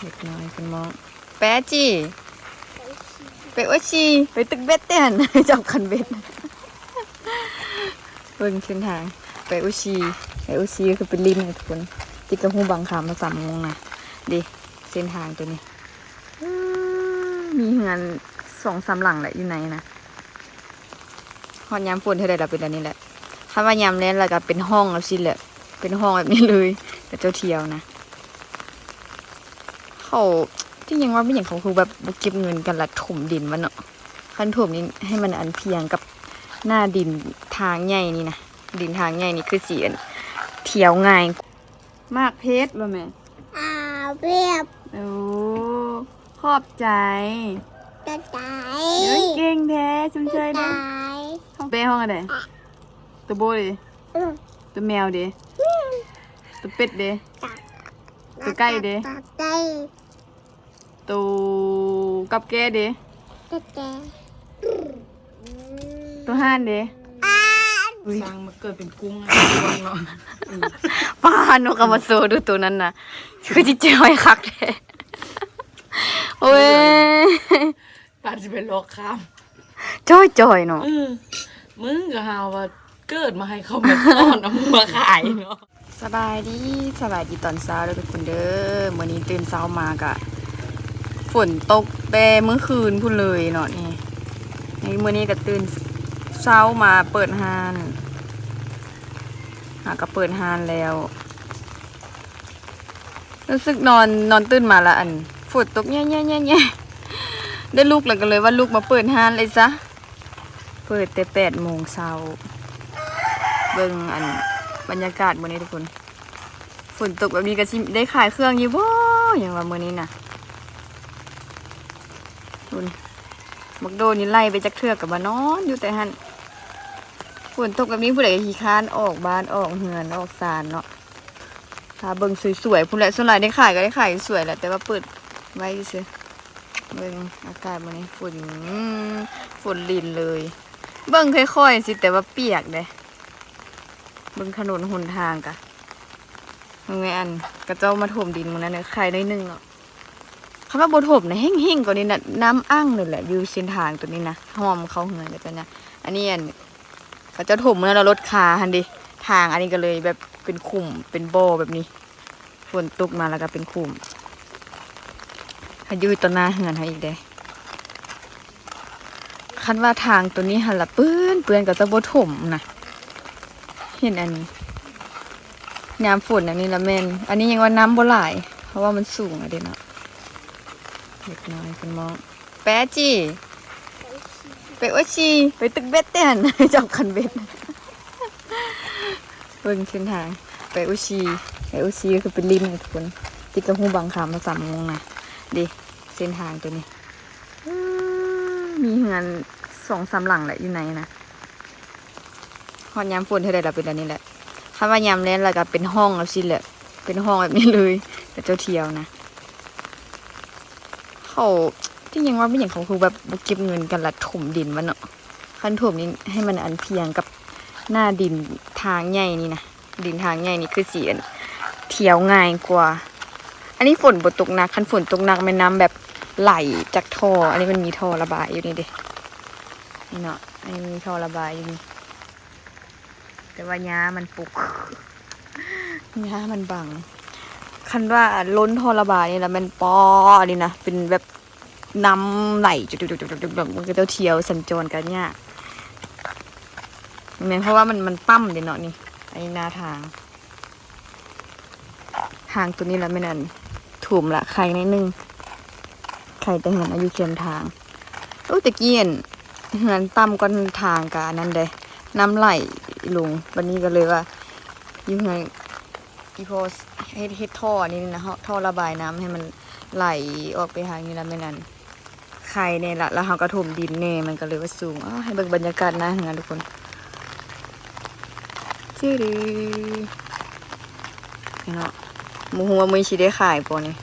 ເດັກນ້ອຍເພິ່ນມອງ ໄປອາຈີ ໄປໂອຊີ ໄປຕຶກເບັດເດ້ຫັ້ນ ຈັບຄັນເບັດ. ເບິ່ງເສັ້ນທາງ ໄປໂອຊີ ໄປໂອຊີກໍຄືໄປຫຼິ້ນນະທຸກຄົນ ຕິດກັບຮູບາງຄາມາສາມໂມງນະ. ເດ້ ເສັ້ນທາງໂຕນີ້ ເອີ ມີເຮືອນສອງສາມຫຼັງແຫຼະຢູ່ໃນນະ. ຮອດຍາມຝົນເທື່ອໃດລະເປັນແບບນີ້ແຫຼະ ຄັນວ່າຍາມແລ້ງລະກະເປັນຮ່ອງແບບຊີ້ແຫຼະ ເປັນຮ່ອງແບບນີ້ເລີຍ ເຂົາເຈົ້າທ່ຽວນະ. ເຂົາ ທີ່ຍັງວ່າເປັນຫຍັງເຂົາຄືແບບບໍ່ເກັບເງິນກັນລະຖົມດິນມັນເນາະ ຄັນຖົມນີ້ໃຫ້ມັນອັນພຽງກັບໜ້າດິນທາງໃຫຍ່ນີ້ນະ ດິນທາງໃຫຍ່ນີ້ຄືຊິອັນ ທ່ຽວງ່າຍ. ໝາກເພັດບໍ່ແມ່? ອາ ເພັດ. ໂອ້ ຂອບໃຈ ຂອບໃຈ. ເອີ ເກັ່ງແທ້ ຊົມເຊີຍເດີ້. ແປຫ້ອງອັນໃດ? ໂຕໂບເດ? ອື ໂຕແມວເດ? ອື ໂຕເປັດເດ? ໂຕໄກ່ເດ? ໄກ່ ໂຕກັບແກ້ເດ? ກັບແກ້. ໂຕຫ່ານເດ? ອ່ານ. ສ້າງມາເກີດເປັນກຸ້ງເນາະ. ປ້າ ນົກກະມາໂຊດູໂຕນັ້ນນະ ຄືຈິດໃຈຮ້າຍຄັກແທ້. ໂອ້ຍ ປານຊິໄປລອກຂ້າມ ຈ່ອຍໆເນາະ. ອື ມຶງກໍຫາວ່າເກີດມາໃຫ້ເຂົາມາສອນ ເອົາມາຂາຍເນາະ. ສະບາຍດີ ສະບາຍດີຕອນເຊົ້າເດີ້ທຸກຄົນເດີ້. ມື້ນີ້ຕື່ນເຊົ້າມາກະຝົນຕົກແຕ່ມື້ຄືນພຸ້ນເລີຍເນາະ. ນີ້ ນີ້ມື້ນີ້ກະຕື່ນເຊົ້າມາເປີດຮ້ານ ຫາກະເປີດຮ້ານແລ້ວ. ຮູ້ສຶກນອນ ນອນຕື່ນມາລະອັນ ຝົນຕົກແຍະໆໆ ໄດ້ລຸກລະກະເລີຍວ່າລຸກມາເປີດຮ້ານເລີຍຊະ. ເປີດແຕ່ແປດໂມງເຊົ້າ. ເບິ່ງອັນບັນຍາກາດມື້ນີ້ທຸກຄົນ ຝົນຕົກແບບນີ້ກະຊິໄດ້ຂາຍເຄື່ອງຢູ່ບໍ່ ຫຍັງວ່າມື້ນີ້ນະ. ພຸ້ນ ບັກໂດນີ້ໄລ່ໄປຈັກເທື່ອກະມານອນຢູ່ແຕ່ຫັ້ນ. ຝົນຕົກແບບນີ້ຜູ້ໃດກະຂີ້ຄ້ານອອກບ້ານອອກເຮືອນອອກຊານເນາະ. ຖ້າເບິ່ງສວຍໆ ພຸ້ນແຫຼະ ສ່ວນຫຼາຍໄດ້ຂາຍກະໄດ້ຂາຍສວຍແຫຼະ ແຕ່ວ່າເປີດໄວ້ຊື່ໆ. ເບິ່ງອາກາດມື້ນີ້ ຝົນ ຝົນລິນເລີຍ. ເບິ່ງຄ່ອຍໆຊິ ແຕ່ວ່າປຽກເດ້. ເບິ່ງຖະໜົນຫົນທາງກະ ເບິ່ງແມ່ ອັນ ເຂົາເຈົ້າມາຖົມດິນມື້ນັ້ນ ໄຂ່ໜ້ອຍໜຶ່ງເນາະ. ຄັນວ່າບໍ່ຖົມນະ ແຫ້ງໆກວ່ານີ້ນະ ນ້ຳອັ່ງເລີຍແຫຼະ ຢູ່ເສັ້ນທາງໂຕນີ້ນະ ຮ່ອມເຂົ້າເຮືອນເຂົາເຈົ້ານະ. ອັນນີ້ ອັນ ເຂົາເຈົ້າຖົມມື້ນັ້ນລະລົດຄາຫັ້ນເດ ທາງອັນນີ້ກະເລີຍແບບເປັນຂຸມເປັນບໍ່ແບບນີ້. ຝົນຕົກມາລະກະເປັນຂຸມ ໃຫ້ຢູ່ຕໍ່ໜ້າເຮືອນເຮົາອີກເດ້. ຄັນວ່າທາງໂຕນີ້ຫັ້ນລະເປື້ອນ ເປື້ອນກະຈະບໍ່ຖົມນະ. ເຫັນອັນນີ້ ຍາມຝົນອັນນີ້ລະແມ່ນ ອັນນີ້ຍັງວ່ານ້ຳບໍ່ຫຼາຍ ເພາະວ່າມັນສູງລະເດເນາະ. ເດັກນ້ອຍເພິ່ນມອງ ໄປອາຈີ ໄປໂອຊີ ໄປຕຶກເບັດເດ້ຫັ້ນ ຈັບຄັນເບັດ. ເບິ່ງເສັ້ນທາງ ໄປໂອຊີ ໄປໂອຊີກໍຄືໄປຫຼິ້ນນະທຸກຄົນ ຕິດກັບຮູບາງຄາມາສາມໂມງນະ. ເດ້ ເສັ້ນທາງໂຕນີ້ ເອີ ມີເຮືອນສອງສາມຫຼັງແຫຼະຢູ່ໃນນະ. ຮອດຍາມຝົນເທື່ອໃດລະເປັນແບບນີ້ແຫຼະ ຄັນວ່າຍາມແລ້ງລະກະເປັນຮ່ອງແບບຊີ້ແຫຼະ ເປັນຮ່ອງແບບນີ້ເລີຍ ເຂົາເຈົ້າທ່ຽວນະ. ເຂົາ ທີ່ຍັງວ່າເປັນຫຍັງເຂົາຄືແບບບໍ່ເກັບເງິນກັນລະຖົມດິນມັນເນາະ ຄັນຖົມນີ້ໃຫ້ມັນອັນພຽງກັບໜ້າດິນທາງໃຫຍ່ນີ້ນະ ດິນທາງໃຫຍ່ນີ້ຄືຊິອັນ ທ່ຽວງ່າຍກວ່າ. ອັນນີ້ຝົນບໍ່ຕົກໜັກ ຄັນຝົນຕົກໜັກແມ່ນນ້ຳແບບໄຫຼຈາກທໍ່ ອັນນີ້ມັນມີທໍ່ລະບາຍຢູ່ນີ້ເດ ນີ້ເນາະ ອັນນີ້ມີທໍ່ລະບາຍຢູ່ນີ້ ແຕ່ວ່າຫຍ້າມັນປົກ ຫຍ້າມັນບັງ. ຄັນວ່າລົ້ນທໍ່ລະບາຍນີ້ລະແມ່ນປໍນີ້ນະ ເປັນແບບນ້ຳໄຫຼ ມັນກະຈະທ່ຽວສັນຈອນກະຍາກ ແມ່ນ ເພາະວ່າມັນ ມັນຕ່ຳເດເນາະ. ນີ້ ອັນນີ້ໜ້າທາງ ທາງໂຕນີ້ລະແມ່ນອັນ ຖົມລະໄຄໜ້ອຍໜຶ່ງ ໄຄແຕ່ເຮືອນອາຍຸແຄມທາງ. ໂອ້ ແຕ່ກີ້ອັນ ເຮືອນຕ່ຳກວ່າທາງກະອັນນັ້ນເດ້ ນ້ຳໄຫຼລົງ. ບັດນີ້ກະເລີຍວ່າ ຢູ່ເຮືອນອີ່ພໍ່ເຮັດ ເຮັດທໍ່ອັນນີ້ນະ ທໍ່ລະບາຍນ້ຳໃຫ້ມັນໄຫຼອອກໄປທາງນີ້ລະແມ່ນອັນ ໄຄແນ່ລະ ລະເຮົາກະຖົມດິນແນ່ ມັນກະເລີຍວ່າສູງ. ອ້າ ໃຫ້ເບິ່ງບັນຍາກາດໜ້າເຮືອນທຸກຄົນ ຈື່ເນາະ. ບໍ່ຮູ້ວ່າມື້ນີ້ຊິໄດ້ຂາຍບໍ່ນີ້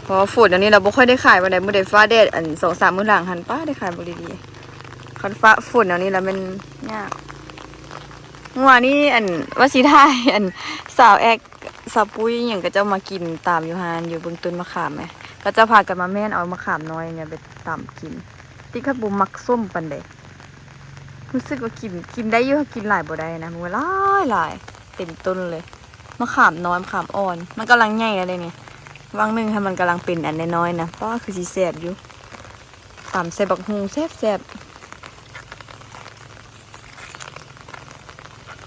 ເພາະວ່າຝົນອັນນີ້ລະບໍ່ຄ່ອຍໄດ້ຂາຍປານໃດ ມື້ໃດຟ້າແດດ ອັນ ສອງສາມມື້ຫຼັງຫັ້ນ ປ້າ ໄດ້ຂາຍບໍ່ດີໆ. ຄັນຟ້າຝົນອັນນີ້ລະແມ່ນຍາກ. ມື້ວານນີ້ ອັນ ວ່າຊິຖ່າຍ ອັນ ສາວແອັກ ສາວປຸ້ຍອີ່ຫຍັງ ເຂົາເຈົ້າມາກິນຕາມຢູ່ຮ້ານ ຢູ່ເບື້ອງຕົ້ນມະຂາມແໝ ເຂົາເຈົ້າພາກັນມາແມ່ນເອົາມະຂາມນ້ອຍນີ້ໄປຕຳກິນ. ຕິກກໍບໍ່ມັກສົ້ມປານໃດ ຮູ້ສຶກວ່າກິນ ກິນໄດ້ຢູ່ ກິນຫຼາຍບໍ່ໄດ້ນະ ເບິ່ງວ່າຫຼາຍໆ ເຕັມຕົ້ນເລີຍ. ມະຂາມນ້ອຍ ມະຂາມອ່ອນ ມັນກຳລັງໃຫຍ່ແລ້ວເດ້ນີ້ ຫວ່າງໜຶ່ງຫັ້ນມັນກຳລັງເປັນອັນນ້ອຍໆນະ ປ້າ ຄືຊິແຊບຢູ່ ຕຳໃສ່ບັກຫຸ່ງແຊບໆ.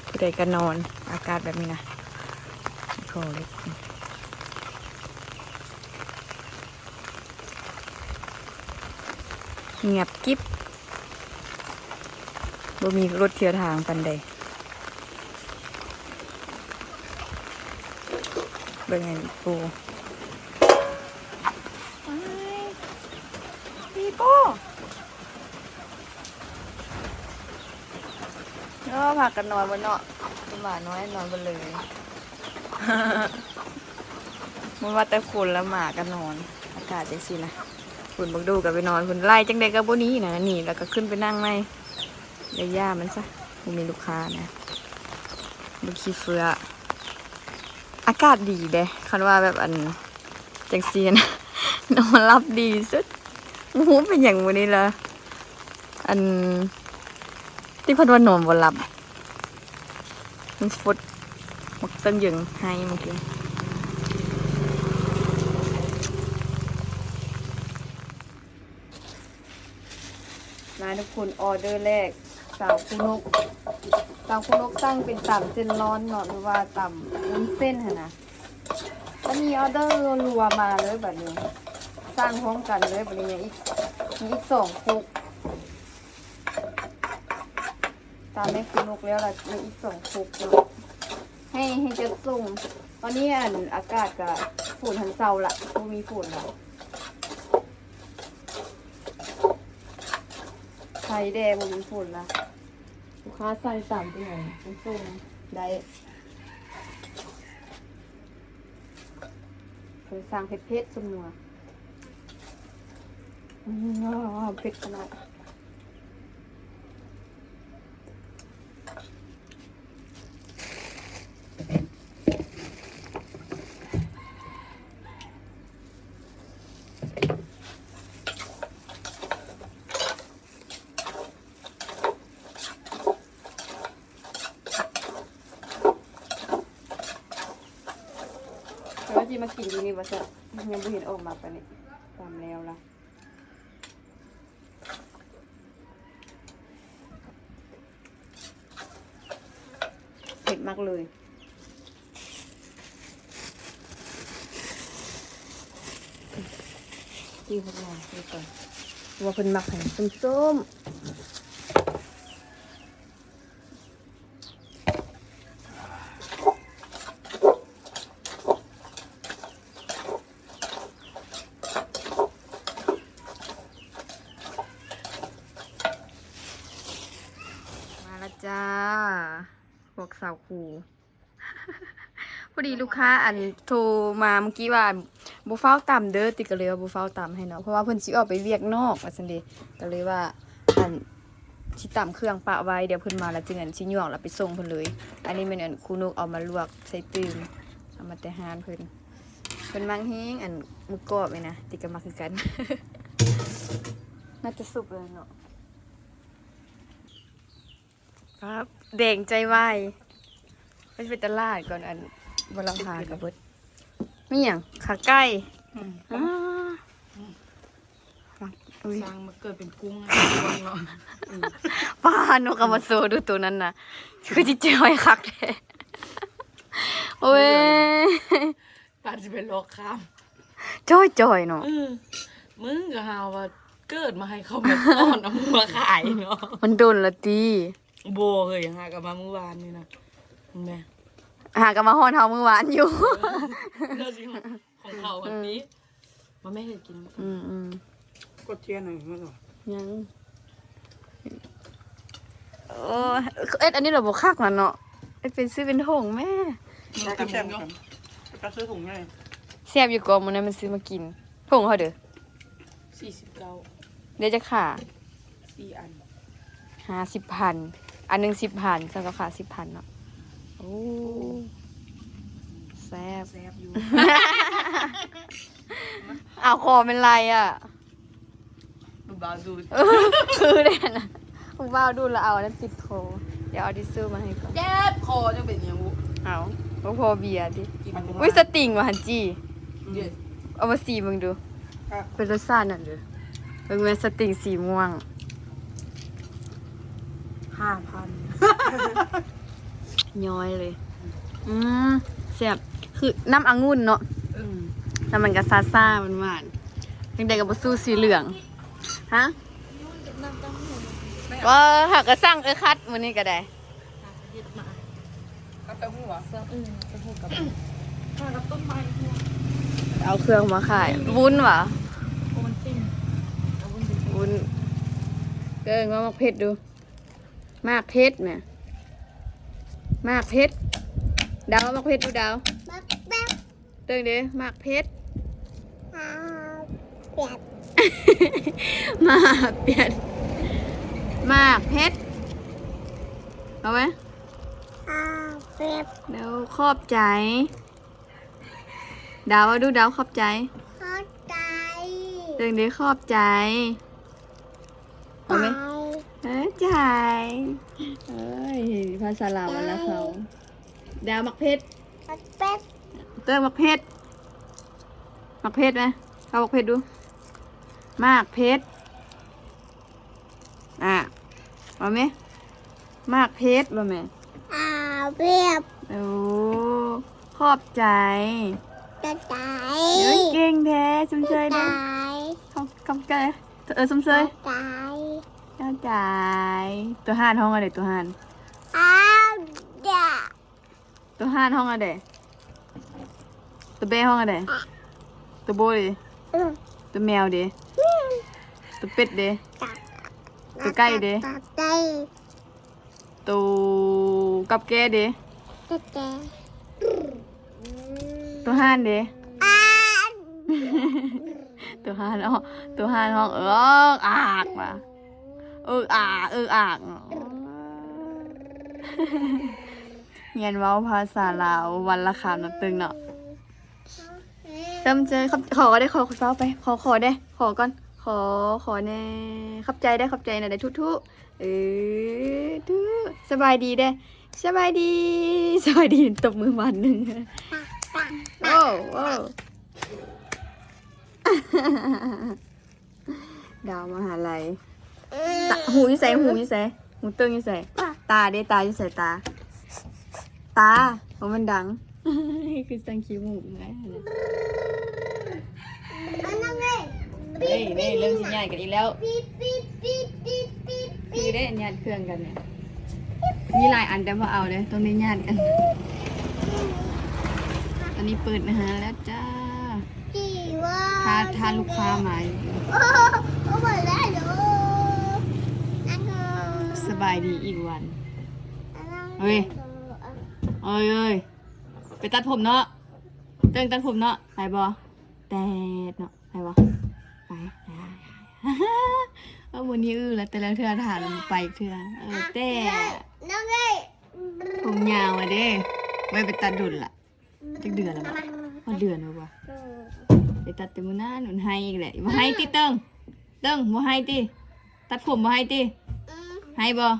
ຜູ້ໃດກໍນອນ ອາກາດແບບນີ້ນະ ຂໍເລີຍ ງຽບກິບ ບໍ່ມີລົດທຽວທາງປານໃດ. ເບິ່ງອັນນີ້ປູ ປີໂປ້ ເນາະ ພາກັນນອນເບິດເນາະ ໝານ້ອຍນອນເບິດເລີຍ. ບໍ່ວ່າແຕ່ຄົນລະໝາກໍນອນ ອາກາດຈັ່ງຊີ້ນະ. ພຸ້ນ ບັກດູກໍໄປນອນພຸ້ນ ໄລ່ຈັ່ງໃດກໍບໍ່ໜີນະ ໜີແລ້ວກໍຂຶ້ນໄປນັ່ງໃໝ່. ຢ່າ ຢ່າມັນຊະ ບໍ່ມີລູກຄ້ານະ. ບັກຂີ້ເຟືອ ອາກາດດີເດ້ ຄັນວ່າແບບອັນ ຈັ່ງຊີ້ນະ ນອນຫຼັບດີສຸດ. ບໍ່ຮູ້ເປັນຫຍັງມື້ນີ້ລະ ອັນ ຕິກພັດວ່ານອນບໍ່ຫຼັບ ມັນຟົດ ບັກເຕີງເຢິງໄຫ້ເມື່ອກີ້. ມາທຸກຄົນ ອໍເດີແລກ ສາວຄູນົກ ສາວຄູນົກສັ່ງເປັນຕຳເສັ້ນລ້ອນເນາະ ຫຼືວ່າຕຳວຸ້ນເສັ້ນຫັ້ນນະ. ກໍມີອໍເດີລັວໆມາເລີຍບັດນີ້ ສັ່ງພ້ອມກັນເລີຍບັດນີ້. ຍັງອີກ ມີອີກສອງຄົກ ຕຳແມ່ຄູນົກແລ້ວລະ ຍັງອີກສອງຄົກເນາະ ໃຫ້ ໃຫ້ຈັດສົ່ງ. ຕອນນີ້ອັນ ອາກາດກະຝົນຫັນເຊົາລະ ບໍ່ມີຝົນລະ ໄຄແດ່ ບໍ່ມີຝົນລະ. ລູກຄ້າສັ່ງຕຳເປັນຫຍັງ ເປັນສົ້ມໄດ້ ເພິ່ນສັ່ງເຜັດໆ ສົ້ມນົວ. ອືມ ເຜັດຂະໜາດ. ແຕ່ວ່າຊິມາກິນຢູ່ນີ້ບໍ່ຊະ ຍັງບໍ່ເຫັນອອກມາປານນີ້. ຕຳແລ້ວລະ ເຜັດມາກເລີຍ. ຈີ່ເພິ່ນວ່ານີ້ກ່ອນ ວ່າເພິ່ນມັກໃຫ້ສົ້ມໆ. ມາລະຈ້າ ພວກສາວຄູ. ພໍດີລູກຄ້າ ອັນ ໂທມາມື້ກີ້ວ່າ ບໍ່ຟ້າວຕຳເດີ ຕິກກໍເລີຍວ່າບໍ່ຟ້າວຕຳໃຫ້ເນາະ ເພາະວ່າເພິ່ນຊິອອກໄປວຽກນອກວ່າຊັ້ນເດ ກໍເລີຍວ່າ ອັນ ຊິຕຳເຄື່ອງປະໄວ້ ດຽວເພິ່ນມາແລ້ວຈຶ່ງ ອັນ ຊິຫຍວກແລ້ວໄປສົ່ງເພິ່ນເລີຍ. ອັນນີ້ແມ່ນ ອັນ ຄູນົກເອົາມາລວກໃສ່ຕື່ມ ເອົາມາແຕ່ຮ້ານເພິ່ນ ເພິ່ນມັກແຮງ ອັນ ໝູກອບນີ້ນະ ຕິກກໍມັກຄືກັນ. ໜ້າຈະສຸກແລ້ວເນາະ. ຄັບ ແດງໃຈວາຍ ໄປ ໄປຕະຫຼາດກ່ອນ ອັນ ບໍ່ລະພາກໍເບິດ. ມີຫຍັງ? ຂາໄກ່. ອືມ ອາ ອຸ້ຍ ສ້າງມາເກີດເປັນກຸ້ງເນາະ. ປ້າ ນົກເອົາມາໂຊດູໂຕນັ້ນນະ ຄືຊິຈ່ອຍຄັກແທ້. ໂອ້ຍ ປານຊິໄປລອກຂ້າມ ຈ່ອຍໆເນາະ. ເອີ ມຶງກໍຫາວ່າເກີດມາໃຫ້ເຂົາມາສອນເອົາມາຂາຍເນາະ. ມັນດົນລະຕິ. ບໍ່ເຮີ້ຍ ຫາກໍມາມື້ວານນີ້ນະ ແມ່ ຫາກໍມາຮອດເຮົາມື້ວານຢູ່. ເອີ ເລື່ອງຂອງເຂົາຫັ້ນຕິ. ມາແມ່ເຮັດກິນນຳກັນ. ອືມໆ ກົດເທຍນໃຫ້ມັນ ຍັງ. ໂອ້ ເຮັດອັນນີ້ລະບໍ່ຄັກນະເນາະ ເຮັດເປັນຊື້ເປັນຖົງແມ້. ແຊບຢູ່ ໄປຊື້ຖົງໃຫຍ່ ແຊບຢູ່ກໍມື້ນັ້ນມັນຊື້ມາກິນ ຖົງເທົ່າໃດ? ສີ່ສິບເກົ້າ. ໄດ້ຈັກຂາ? ສີ່ອັນ ຫ້າສິບພັນ ອັນໜຶ່ງສິບພັນ ສ່ວນກັບຂາສິບພັນເນາະ. ໂອ້ ແຊບ ແຊບຢູ່ ເອົາຄໍແມ່ນໄລອະ ຜູ້ບ່າວດູດ ເອີ ຄືແດ່ນະ ຜູ້ບ່າວດູດແລ້ວເອົາອັນນັ້ນຕິດຄໍ ດຽວເອົາທິຊຊູ່ມາໃຫ້ກ່ອນ ເຈັບຄໍ ຈັ່ງເປັນຫຍັງບຸ ເອົາ ບໍ່ພໍເບຍຕິ ກິນ ອຸ້ຍ ສະຕິງວ່າຫັ້ນຈີ່ ເຢັນ ເອົາມາຊີມເບິ່ງດູ ເປັນລົດຊາດນັ້ນເດີ ເບິ່ງແມ່ນສະຕິງສີມ່ວງ ຫ້າພັນ ຍ້ອຍເລີຍ ອືມ ແຊບ ຄືນ້ຳອະງຸ່ນເນາະ ອືມ ແລ້ວມັນກໍຊາໆ ຫວານໆ ຈັ່ງໃດກໍບໍ່ສູ້ສີເຫຼືອງ ຮະ ວ່າຫາກະສັ່ງເອີຄັດມື້ນີ້ກໍໄດ້ ເຮັດມາ ກັບເຕົ້າຫູ້ຫວາ? ເອີ ເຕົ້າຫູ້ກັບ ມາກັບຕົ້ນໄມ້ ເອົາເຄື່ອງມາຂາຍ ວຸ້ນຫວາ? ໂອວັນຕິນ ເອົາວຸ້ນໄປ ວຸ້ນ ເອີ້ນວ່າໝາກເຜັດດູ ໝາກເຜັດນະ ໝາກເຜັດ ດາວ ໝາກເຜັດດູ ດາວ ໝາກເຜັດ ເບິ່ງເດ້ ໝາກເຜັດ ໝາກເຜັດ ໝາກເຜັດ ໝາກເຜັດ ເອົາໄວ້ ໝາກເຜັດ ດາວ ຂອບໃຈ ດາວ ເວົ້າດູ ດາວ ຂອບໃຈ ຂອບໃຈ ເບິ່ງເດ້ ຂອບໃຈ ເອົາໄວ້ ໃຈ ເອີ ໃຈ ເອີຍ ພາສາລາວວັນລະຄຳ ດາວ ໝາກເຜັດ ໝາກເຜັດ ເຕີງ ໝາກເຜັດ ໝາກເຜັດນະ ເອົາໝາກເຜັດດູ ໝາກເຜັດ ອ່າ ເອົາແມ ໝາກເຜັດ ເອົາແມ ອ່າ ເຜັດ ໂອ້ ຂອບໃຈ ຂອບໃຈ ເອີຍ ເກັ່ງແທ້ ຊົມເຊີຍເດີ ຂອບໃຈ ຂອບ ຂອບໃຈ ເອີ ຊົມເຊີຍ ຂອບໃຈ ຂອບໃຈ ໂຕຫ່ານຮ້ອງອັນໃດ ໂຕຫ່ານ ອ້າວ ໂຕຫ່ານຮ້ອງອັນໃດ? ໂຕແບ້ຮ້ອງອັນໃດ? ໂຕໂບເດ? ໂຕແມວເດ? ໂຕເປັດເດ? ໂຕໄກ່ເດ? ໂຕກັບແກ້ເດ? ໂຕຫ່ານເດ? ໂຕຫ່ານ ໂຕຫ່ານຮ້ອງເອິກອາກວ່າ ເອິກອາ ເອິກອາກ. ຮຽນເວົ້າພາສາລາວວັນລະຄຳເນາະ ຕຶງເນາະ. ເຊີນ ເຊີນ ຂໍກໍໄດ້ ຂໍ ຂໍໄປ ຂໍ ຂໍໄດ້ ຂໍກ່ອນ ຂໍ ຂໍແດ່ ຂອບໃຈໄດ້ ຂອບໃຈນະໄດ້ ທຸໆ ເອີ ທຸ ສະບາຍດີເດ້ ສະບາຍດີ ສະບາຍດີ ຕົບມືບາດໜຶ່ງ ໂອ້ ໂອ້. ດາວມະຫາໄລ ຕາ ຫູຢູ່ໃສ? ຫູຢູ່ໃສ? ຫູເຕີງຢູ່ໃສ? ຕາເດ? ຕາຢູ່ໃສ? ຕາ ຕາ ບໍ່ແມ່ນດັງ ຄືສັ່ງຂີ້ມູກເມື່ອຍຫັ້ນນະ. ເຮີ້ຍ ນີ້ເລີ່ມຊິຍາດກັນອີກແລ້ວ ຄືເດ້ຍາດເຄື່ອງກັນນີ້. ມີຫຼາຍອັນແຕ່ບໍ່ເອົາເດ້ ຕ້ອງໄດ້ຍາດກັນ. ຕອນນີ້ເປີດຮ້ານແລ້ວຈ້າ ຖ້າ ຖ້າລູກຄ້າມາຢູ່. ສະບາຍດີອີກວັນ ເອີຍ ເອີຍ ເອີຍ ໄປຕັດຜົມເນາະ ເຕີງຕັດຜົມເນາະ ໄປບໍ່? ແຕດເນາະ. ໄປບໍ່? ໄປ ເອົາ ມື້ນີ້ອື້ແລ້ວ ແຕ່ລະເທື່ອຖ້າໄປເທື່ອ ເອີ ແຕ່ ຜົມຍາວອະເດ້ ບໍ່ໄດ້ໄປຕັດດົນລະ ຈັກເດືອນລະບໍ່ ຮອດເດືອນແລ້ວບໍ່ ໄປຕັດແຕ່ມື້ນັ້ນ ມັນໄຫ້ອີກແຫຼະ ບໍ່ໄຫ້ຕິເຕີງ ເຕີງ ບໍ່ໄຫ້ຕິ ຕັດຜົມບໍ່ໄຫ້ຕິ ໄຫ້ບໍ່?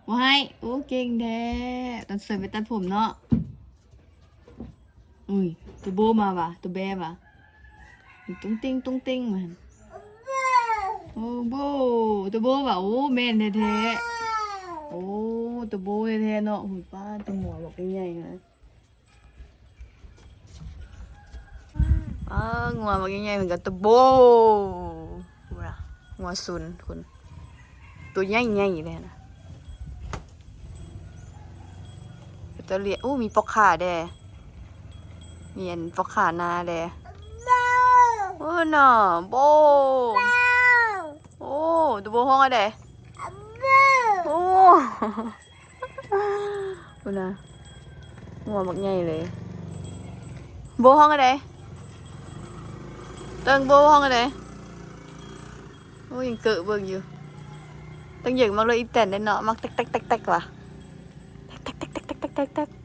ບໍ່ໄຫ້ ໂອ້ ເກັ່ງແທ້ ຕອນສວຍໄປຕັດຜົມເນາະ. ອຸ້ຍ ໂຕໂບມາຫວາ ໂຕແບ້ຫວາ ຕຸ້ງຕິງ ຕຸ້ງຕິງ ມາ ໂອ້ ໂບ ໂຕໂບຫວາ ໂອ້ ແມ່ນແທ້ໆ ໂອ້ ໂຕໂບແທ້ໆເນາະ. ຫຸ້ຍ ປ້າ ໂຕງົວບັກໃຫຍ່ໆ ນະ ປ້າ ງົວບັກໃຫຍ່ໆ ເໝືອນກັບໂຕໂບ ພຸ້ນນະ ງົວຊຸນພຸ້ນ ໂຕໃຫຍ່ໆເລີຍນະ ເປັນຕາລ້ຽງ. ໂອ້ ມີປອກຂາແດ່ ມີອັນປອກຂານາແດ່. ໂອ້ ໜໍ່ໂບ ໂອ້ ໂຕໂບຮ້ອງອັນໃດ? ໂອ້ ພຸ້ນນະ ງົວບັກໃຫຍ່ເລີຍ. ໂບຮ້ອງອັນໃດ? ເຕີງ ໂບຮ້ອງອັນໃດ? ໂອ້ຍ ຍັງເກີະເບິ່ງຢູ່. ເຕີງເຫຍີກມັກລົດອີແຕນເດ້ເນາະ ມັກແຕັກໆໆໆ ຫວາ ແຕັກໆໆ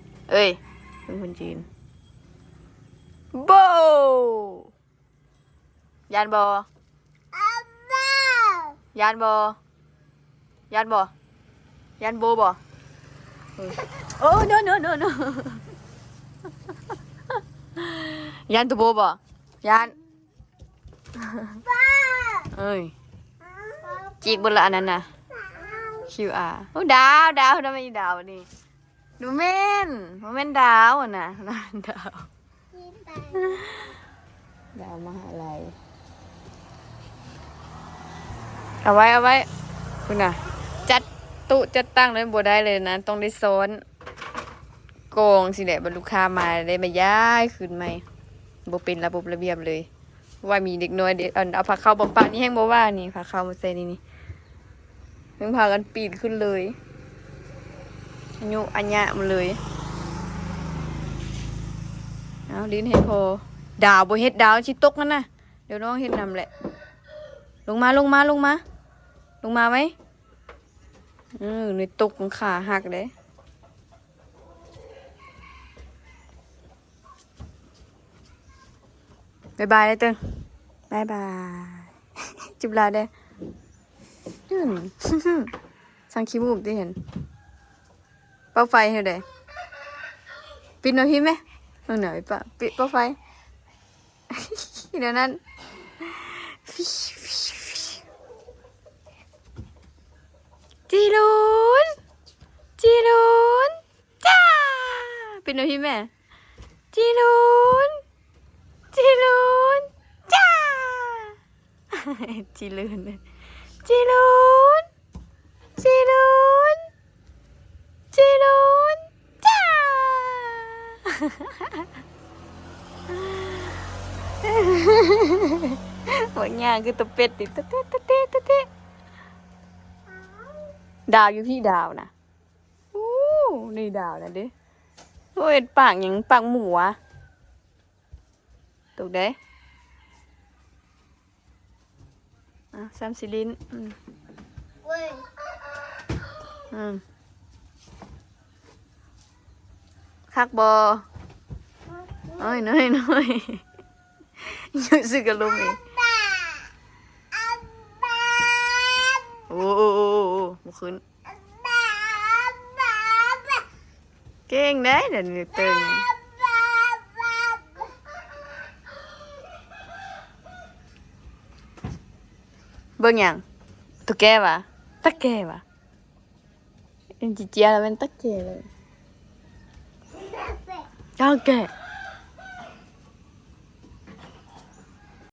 ໆ ເອີຍ ເປັນຄົນຈີນ. ໂບ! ຢ້ານບໍ່? ຢ້ານບໍ່? ຢ້ານບໍ່? ຢ້ານໂບບໍ່? ເອີ ໂອ້ ໂນ ໂນ ໂນ ໂນ ຢ້ານໂຕໂບບໍ່? ຢ້ານ ເອີຍ ຈີກເບິ່ງລະອັນນັ້ນນະ ຄິວອາ. ໂອ້ ດາວ ດາວ ທຳໄມອີດາວນີ້? ບໍ່ແມ່ນ ບໍ່ແມ່ນດາວຫັ້ນນະ ດາວ ດາວມະຫາໄລ. ເອົາໄວ້ ເອົາໄວ້ ພຸ້ນນະ ຈັດໂຕະຈັດຕັ່ງເລີຍ ບໍ່ໄດ້ເລີຍນະ ຕ້ອງໄດ້ຊ້ອນກອງຊີ້ແຫຼະ ບັດລູກຄ້າມາໄດ້ມາຍ້າຍຄືນໃໝ່ ບໍ່ເປັນລະບົບລະບຽບເລີຍ. ວ່າມີເດັກນ້ອຍເດ ອັນ ເອົາຜ້າຂາວມາປະນີ້ແຮງບໍ່ວ່ານີ້ ຜ້າຂາວມາໃສ່ນີ້ ນີ້ ຍັງພາກັນປີນຂຶ້ນເລີຍ ອາຍຸອາຍະມາເລີຍ. ເອົາ ຫຼິ້ນໃຫ້ພໍ ດາວບໍ່ເຮັດ ດາວຊິຕົກຫັ້ນນະ ດຽວນ້ອງເຮັດນຳແຫຼະ. ລົງມາ ລົງມາ ລົງມາ ລົງມາໄວ. ເອີ ນີ້ຕົກຂາຫັກເດ້. ບາຍບາຍເດີເຕີງ ບາຍບາຍ ຈຸບລາເດີ. ອືມ ສັງຂີ້ມູກຕິຫັ້ນ ເປົ່າໄຟເຮັດໃດ? ປິດໜ້ອຍພີ້ແມະ ເອົາໜ້ອຍປະ ປິດ ເປົ່າໄຟ ດຽວນັ້ນ ຈີລຸນ ຈີລຸນ ຈ້າ ເປັນແນວນີ້ແມ່ ຈີລຸນ ຈີລຸນ ຈ້າ ຈີລຸນ ຈີລຸນ ຈີລຸນ ຈີລຸນ ຈ້າ ບັກຫຍ້າງຄືຕະເປັດນີ້ ຕະເຕະ ຕະເຕະ ຕະເຕະ. ດາວຢູ່ພີ້ ດາວນະ. ໂອ້ ນີ້ດາວນະເດ້. ໂອ້ ເຮັດປາກຫຍັງ ປາກໝູຫວາ? ຕົກເດ້. ອ່ະ ຊ້ຳຊິຫຼິ້ນ. ອືມ ເວີຍ ອືມ ຄັກບໍ່? ໂອ້ຍ ນ້ອຍໆ ຢູ່ຊື່ກະລົມເອງ. ໂອ້ ໂອ້ ໂອ້ ໂອ້ ບໍ່ຂຶ້ນ. ເກັ່ງເດ້ ດຽວນີ້ເຕີງ. ເບິ່ງຫຍັງ? ຕຸກແກຫວາ? ຕະແກຫວາ? ເອັນຈີເຈຍລະແມ່ນຕະແກເລີຍ. ຕະແກ.